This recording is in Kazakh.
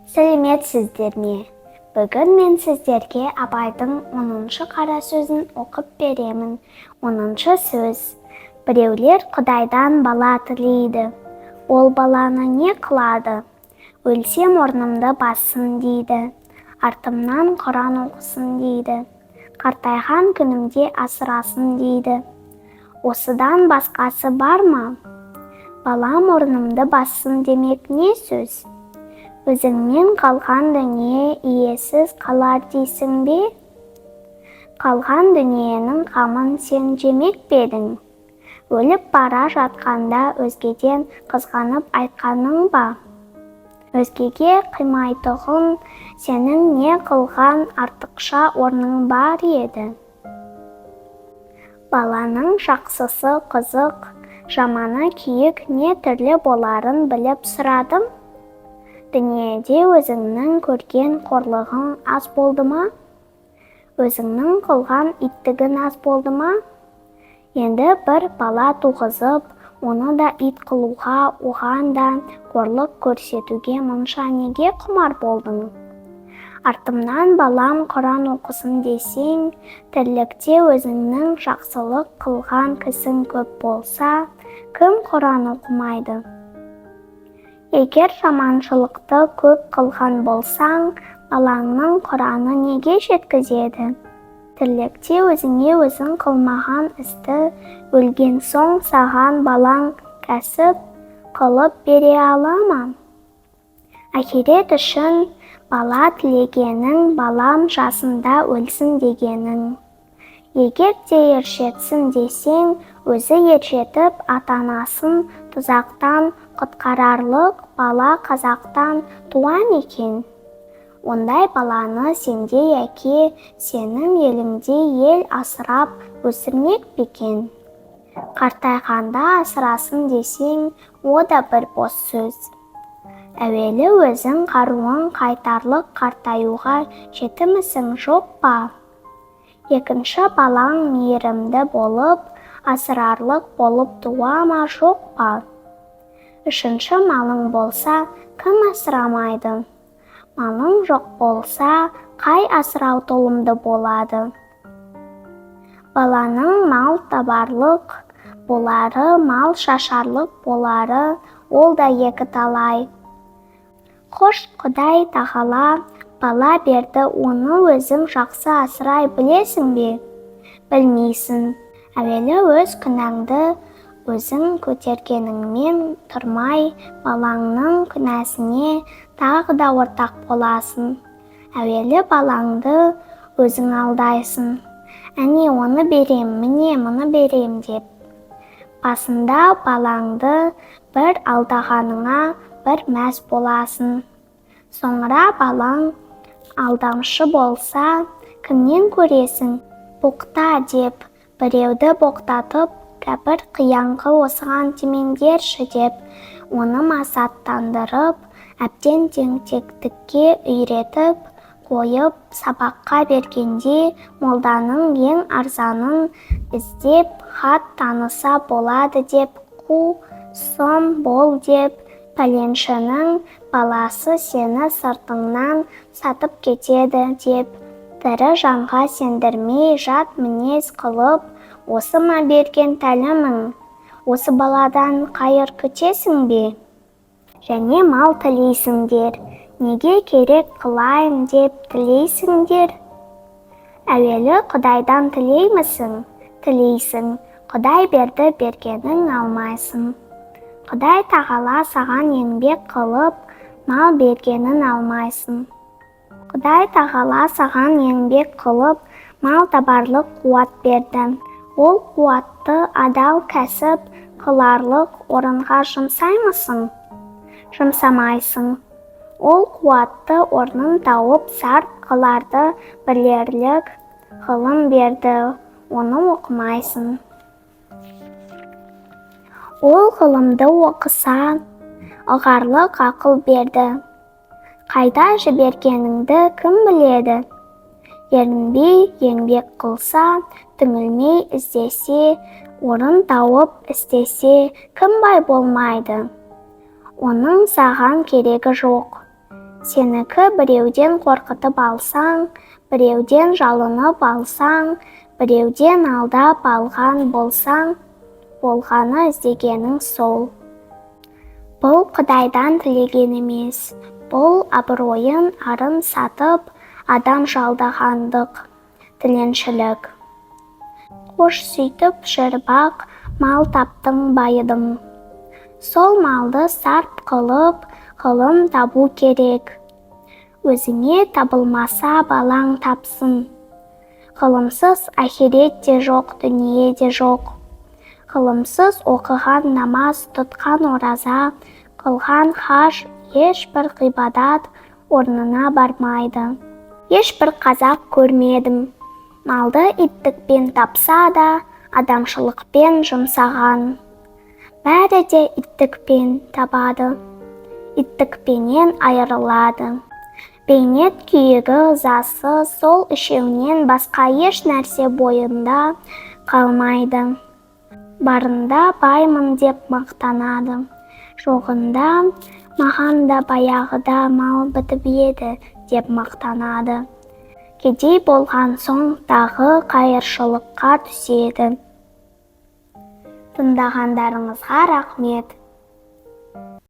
Сәлеметсіздер ме? Бүгін мен сіздерге Абайдың 10-шы қара сөзін оқып беремін. 10-шы сөз. Біреулер Құдайдан бала тілейді. Ол баланы не қылады? Өлсем, орнымды бассын дейді. Артымнан Құран оқысын дейді. Қартайған күнімде асырасын дейді. Осыдан басқасы бар ма? Балам орнымды бассын демек не сөз? Өзіңнен қалған дүние иесіз қалар дейсің бе? Қалған дүниенің қамын сен жемек пе едің? Өліп бара жатқанда өзгеден қызғанып айтқаның ба? Өзгеге қимайтұғын сенің не қылған артықша орның бар еді? Баланың жақсысы қызық, жаманы күйік не түрлі боларын біліп сұрадың? Дүниеде өзіңнің көрген қорлығың аз болды ма? Өзіңнің қылған иттігің аз болды ма? Енді бір бала туғызып, оны да ит қылуға, оған да қорлық көрсетуге мұнша неге құмар болдың? Артымнан балам Құран оқысын десең, тірлікте өзіңнің жақсылық қылған кісің көп болса, кім Құран оқымайды? Егер жаманшылықты көп қылған болсаң, балаңның Құраны неге жеткізеді? Тірлікте өзіңе өзің қылмаған істі өлген соң саған балаң кәсіп қылып бере ала ма? Ақирет үшін бала тілегенің балам жасында өлсін дегенің. Егер де ержетсін десең, өзі ержетіп, ата-анасын тұзақтан құтқарарлық бала қазақтан туа ма екен? Ондай баланы сендей әке, сенің еліңдей ел асырап өсірмек пе екен? Қартайғанда асырасын десең, о да бір бос сөз. Әуелі өзің қаруың қайтарлық қартаюға жетімісің, жоқ па? Екінші балаң мейірімді болып, асырарлық болып туа ма, жоқ па? Үшінші малың болса, кім асырамайды? Малың жоқ болса, қай асырау толымды болады? Баланың мал табарлық болары, мал шашарлық болары, ол да екі талай. Хош, Құдай тағала бала берді, оны өзің жақсы асырай білесің бе? Білмейсің. Әуелі өз күнәңді өзің көтергеніңмен тұрмай, балаңның күнәсіне тағы да ортақ боласың. Әуелі балаңды өзің алдайсың. Әне оны берем, міне мұны берем деп. Басында балаңды бір алдағаныңа бір мәз боласың. Соңыра балаң алдамшы болса, кімнен көресің? Боқта деп, біреуді боқтатып, кәпір қияңқы, осыған тимеңдерші деп, оны масаттандырып, әбден тентектікке үйретіп қойып, сабаққа бергенде молданың ең арзанын іздеп, хат таныса болады деп, қу сом бол деп, пәленшінің баласы сені сыртыңнан сатып кетеді деп, тірі жанға сендірмей жат мінез қылып, осы ма берген тәлімің? Осы баладан қайыр күтесің бе? Және мал тілейсіңдер. Неге керек қылайын деп тілейсіңдер? Әуелі Құдайдан тілеймісің? Тілейсің. Құдай берді, бергенін алмайсың. Құдай тағала саған еңбек қылып мал бергенін алмайсың. Құдай тағала саған еңбек қылып мал табарлық қуат берді. Ол қуатты адал кәсіп қыларлық орынға жұмсаймысың? Жұмсамайсың. Ол қуатты орнын тауып сарп қыларды білерлік ғылым берді, оны оқымайсың. Ол ғылымды оқыса, ұғарлық ақыл берді. Қайда жібергеніңді кім біледі? Ерінбей еңбек қылса, түңілмей іздесе, орын тауып істесе, кім бай болмайды? Оның саған керегі жоқ. Сенікі біреуден қорқытып алсаң, біреуден жалынып алсаң, біреуден алдап алған болсаң, болғаны, іздегенің сол. Бұл Құдайдан тілеген емес, бұл абыройын, арын сатып, адам жалдағандық, тіленшілік. Қош, сөйтіп жүріп-ақ мал таптың, байыдың. Сол малды сарп қылып, ғылым табу керек. Өзіңе табылмаса, балаң тапсын. Ғылымсыз ақирет те жоқ, дүние де жоқ. Ғылымсыз оқыған намаз, тұтқан ораза, қылған хаж, ешбір ғибадат орнына бармайды. Ешбір қазақ көрмедім, малды иттікпен тапса да, адамшылықпен жұмсаған. Бәрі де иттікпен табады, иттікпенен айырылады. Бейнет, күйігі, ызасы, сол үшеуінен басқа еш нәрсе бойында қалмайды. Барында баймын деп мақтанады, жоғында маған да баяғыда мал бітіп еді деп мақтанады. Кедей болған соң тағы қайыршылыққа түседі. Тыңдағандарыңызға рақмет.